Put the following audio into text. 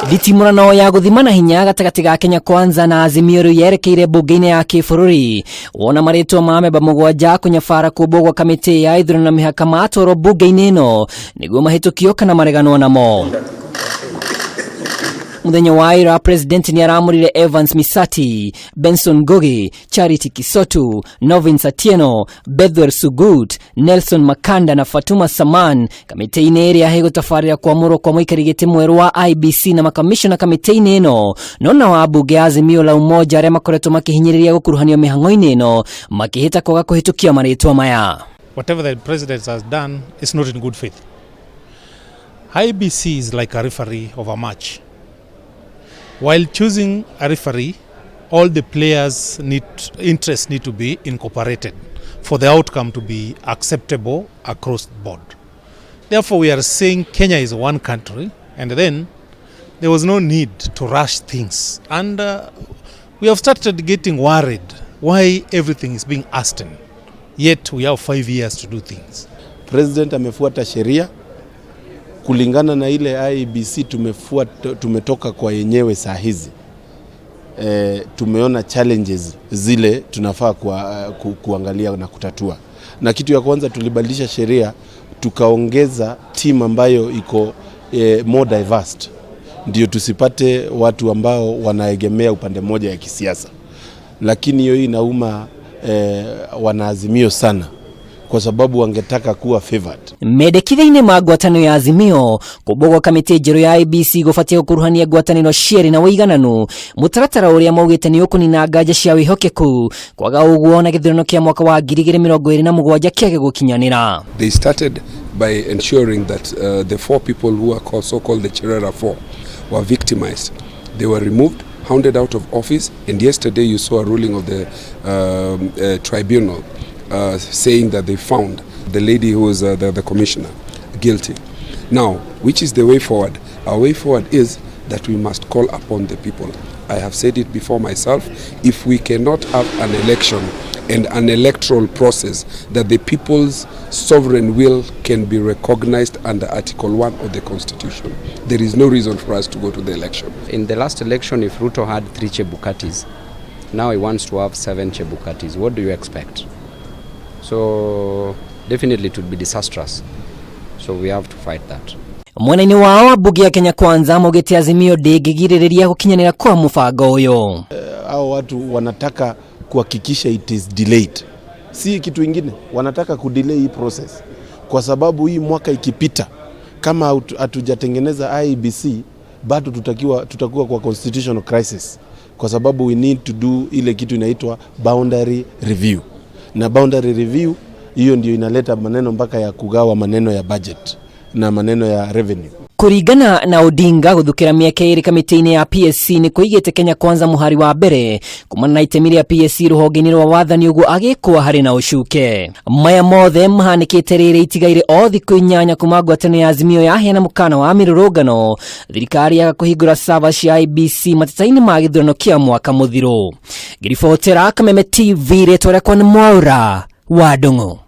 Nditimũrano ya gũthimana hinya gatagatĩ ga Kenya Kwanza na Azimio rĩu yerekeire mbunge-inĩ ya kĩbũrũri wona marĩtwa ma memba mũgwanja kũnyabara kũmbwo gwa kamĩtĩ ya ithurano na mĩhaka matwarwo mbunge-inĩ ĩno nĩguo mahĩtũkio kana mareganwo namo. Mũthenya wa ira president nĩ aramũrire Evans Misati, Benson Ngugi, Charity Kisotu, Novin Satieno, Bethwel Sugut, Nelson Makanda na Fatuma Saman kamĩtĩ-inĩ ĩrĩa ĩgũtabarĩra kwamũrwo kwa mũikari gĩtĩ mwerũ wa IBC na makamishona kamĩtĩ-inĩ ĩno no nao ambunge a Azimio la Umoja arĩa makoretwo makĩhinyĩrĩria gũkuruhanio mĩhang'o-inĩ ĩno makĩhĩta kwaga kũhĩtũkia marĩtwa maya. Whatever the president has done is not in good faith. IBC is like a referee of a match. While choosing a referee, all the players need interests need to be incorporated for the outcome to be acceptable across the board. Therefore, we are saying Kenya is one country, and then there was no need to rush things. And we have started getting worried why everything is being hastened. Yet we have 5 years to do things. President amefuata sheria kulingana na ile IEBC tumefuata, tumetoka kwa yenyewe saa hizi tumeona challenges zile tunafaa kuangalia na kutatua, na kitu ya kwanza tulibadilisha sheria tukaongeza team ambayo iko more diverse, ndio tusipate watu ambao wanaegemea upande mmoja ya kisiasa, lakini hiyo inauma wanaazimio sana kwa sababu wangetaka kuwa favored. Mendekithia-inĩ ma ngwatanĩro ya Azimio kũmbwo gwa kamĩtĩ njerũ ya IEBC gũbatiĩ gũkuruhania ngwatanĩro cierĩ na ũigananu mũtaratara ũrĩa maugĩte nĩ ũkũnina nganja cia wĩhokeku kwaga ũguo na gĩthurano kĩa mwaka wa 2027 kĩage gũkinyanĩra. They started by ensuring that the four people who are called, so-called the Cherera Four were victimized. They were removed, hounded out of office, and yesterday you saw a ruling of the tribunal saying that they found the lady who was the commissioner guilty. Now, which is the way forward? Our way forward is that we must call upon the people. I have said it before myself. If we cannot have an election and an electoral process that the people's sovereign will can be recognized under Article 1 of the Constitution, there is no reason for us to go to the election. In the last election, if Ruto had three Chebukatis, now he wants to have seven Chebukatis. What do you expect? So definitely it would be disastrous. So we have to fight that. Mwena-inĩ wao ambunge ya Kenya Kwanza maugĩte Azimio ndĩngĩgirĩrĩria gũkinyanĩra kwa mũbango ũyũ. Hao watu wanataka kuhakikisha it is delayed, si kitu ingine, wanataka kudelay hii process kwa sababu hii mwaka ikipita kama hatujatengeneza IEBC bado tutakuwa kwa constitutional crisis, kwa sababu we need to do ile kitu inaitwa boundary review, na boundary review hiyo ndio inaleta maneno mpaka ya kugawa maneno ya budget na maneno ya revenue. Kũringana na Odinga gũthukĩra mĩaka ĩrĩ kamĩtĩ-inĩ ya PSC nĩ kũigĩte Kenya Kwanza mũhari wa mbere kumana na itemi rĩa PSC rũhonge-inĩ rwa wathani ũguo agĩkwo harĩ na ũcuke. Maya mothe mahanĩkĩte rĩrĩ itigaire o thikũ 8 kuma ngwatanĩro ya Azimio yaheana mũkana wa mĩrũrũngano thirikari yaga kũhingũra server cia IEBC mateta-inĩ ma gĩthurano kĩa mwaka mũthiru. Ngĩribotera Kameme TV rĩtwa rĩakwa nĩ Mwaura wa Ndung'u.